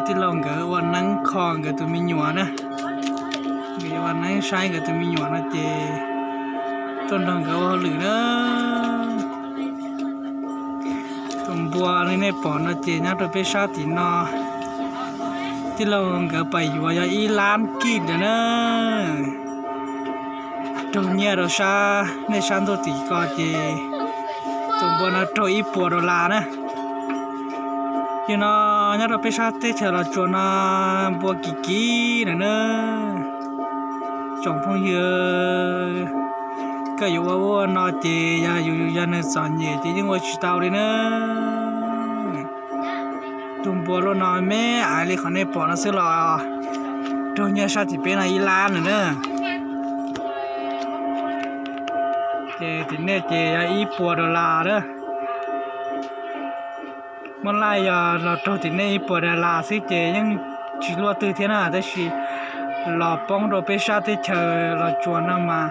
Tij laug nkawd ua neeb kho nkawd tus me nyuam na. Nkawd yuav ua neeb saib nkawd tus me nyuam no ces tuaj nrog nkawd ua hauj lwm na. Tus npua li nej pom no ces nyob rau peb sab tim no, tij laug nkawd pais yuav yog ib lab kij ntawd na. Raug nyiaj rau sab nej sab ntuj tim ko ces tus npua no raug ib puas dollar na. Yog no nyob rau peb sab teb chaws Los Tsuas no npua kim kim na na. Tsoom phooj ywg, koj yuav ua ua no ces yog yus yus yog neeg txom nyem ces yeej ua tsis tau li na. Tus npua luaj no me aiv li qhov nej pom no xwb los raug nyiaj sab tim peb no ib lab lawm na. Ces tim nej ces yog ib puas dollar na. Muab laij yog los raug tim nej ib puas dollar xwb ces yeej tsis luaj twg thiab na, tab sis los poob rau peb sab teb chaws Los Tsuas no mas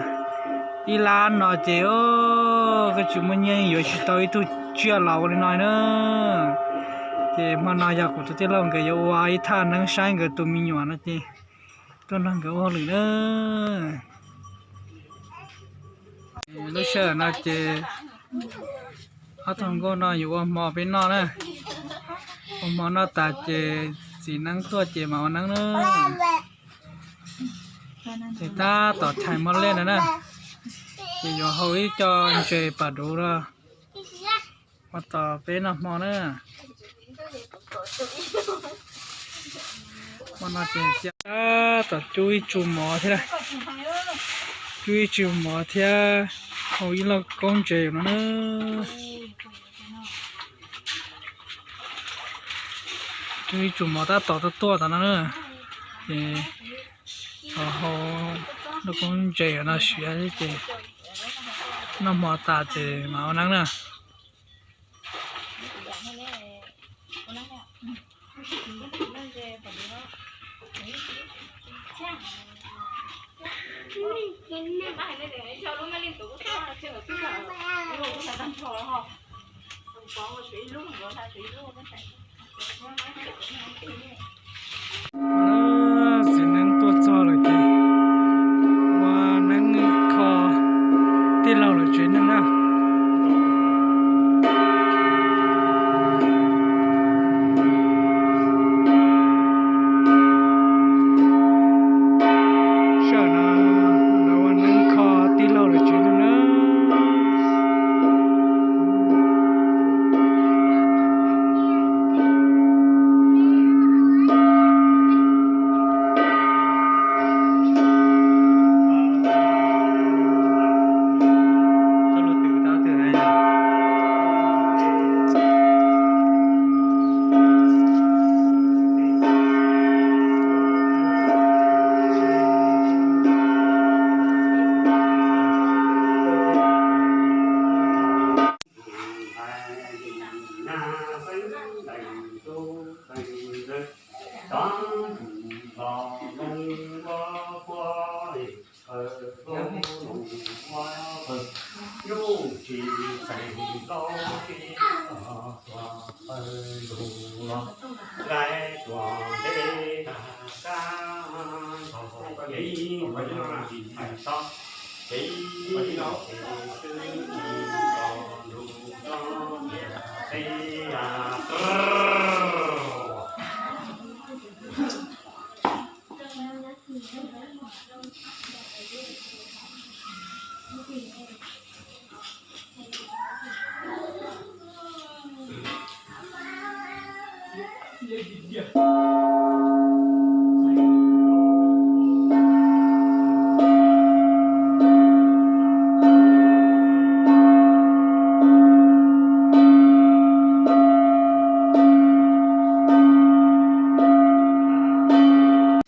ib lab no ces koj tsis muaj nyiaj yeej yuav tsis tau ib tug tsiaj los ua li no na. Ces hmo no yog kuv tus tij laug nkawd yuav ua ib thaj neeb saib nkawd tus me nyuam no ces tuaj nrog nkawd ua hauj lwm na. Lub sij hawm no ces ob tug nkauj no yuav ua hmo peb noj na. Ua hmo noj tas ces txiv neeb tuaj ces mam ua neeb na. Ces tab tom thais mos lej no na, ces yuav hau ib co ntses pam duv no ua tos peb noj hmo na. Hmo no ces tab tom cub ib tsum mov thiab, cub ib tsum mov thiab hau ib lub koob ntses no na. Cub ib tsum mov tab tom tuaj tuaj tom no na, ces hau lub koob ntses no siav ces noj hmo tas ces mam ua neeb na. Txiv neeb tuaj txog lawm ces ua neeb kho tij laug lawv tsev neeg na. Sij hawm no lawv ua neeb kho tij laug lawv tsev neeg na.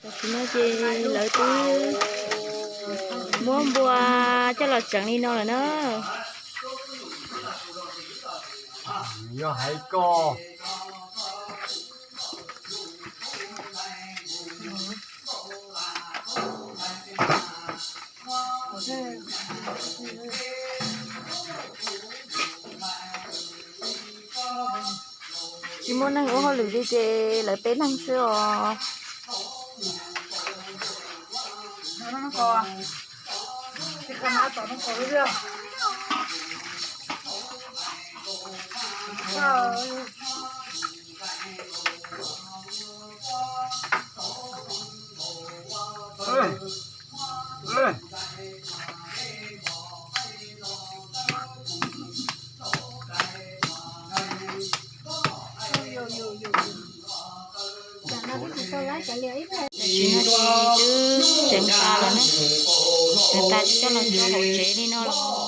Tam sim no ces lawv twb muab npua coj los tseev li no lawm na. Yog hais koj Tsis muaj neeg ua hauj lwm li ces lawv peb leeg xwb os. Tam sim no ces twb tseev tas lawm na, tseev tas coj los tso hauv tsev li no lawm.